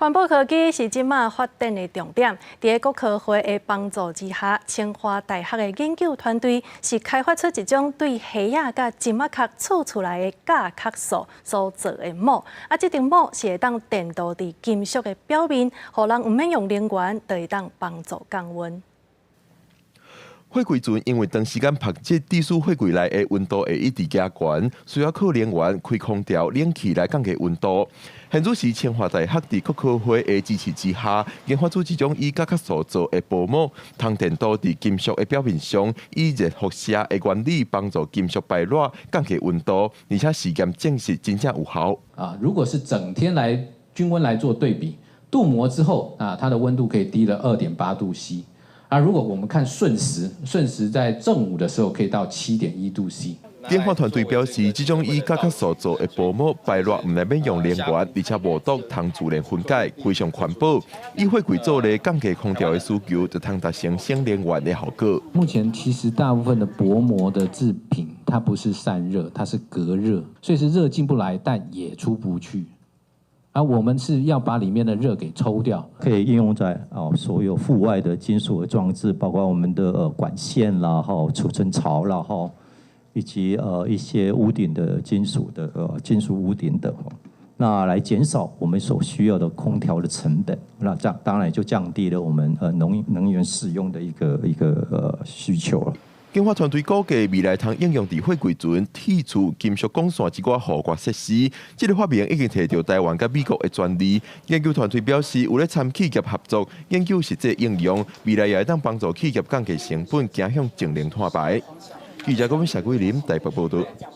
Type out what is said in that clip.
環保科技是這馬發展的重點。佇國科會的幫助之下，清華大學的研究團隊是開發出一種對蝦仔佮針仔殼取出來的甲殼素所做的膜。啊，這層膜是會當電鍍佇金屬的表面，予人毋免用能源，就會當幫助降溫。貨櫃船因為長時間泊置，致使貨櫃內的溫度會一直加懸，需要靠能源開空調、冷氣來降低溫度。現如時清華大學佇國科會的支持之下，研發出這種以甲殼素做的薄膜，通電鍍佇金屬的表面上，以熱輻射的原理幫助金屬排熱，降低溫度，而且試驗證實真正有效。啊，如果是整天來均溫來做對比，鍍膜之後啊，它的溫度可以低了2.8度 C。啊，如果我們看瞬時，瞬時在正午的時候可以到7.1度 C。研發團隊表示，這種以甲殼素做的薄膜排熱毋免用能源，而且無毒，通自然分解，非常環保。以貨櫃做例降低空調的需求，就通達成省能源的效果。目前其實大部分的薄膜的製品，它不是散熱，它是隔熱，所以是熱進不來，但也出不去。而我們是要把裡面的熱給抽掉，可以應用在哦所有戶外的金屬的裝置，包括我們的管線啦、哈儲存槽啦、哈，以及一些屋頂的金屬的金屬屋頂等，那來減少我們所需要的空調的成本，那這樣當然就降低了我們能源使用的一個需求了。研發團隊估計未來通應用佇貨櫃船剔除金屬管線這寡護外設施，這個發明已經提著台灣佮美國的專利。研究團隊表示，有咧參企業合作研究實際應用，未來也會當幫助企業降低成本，走向淨零碳排。記者郭文謝桂林台北報道。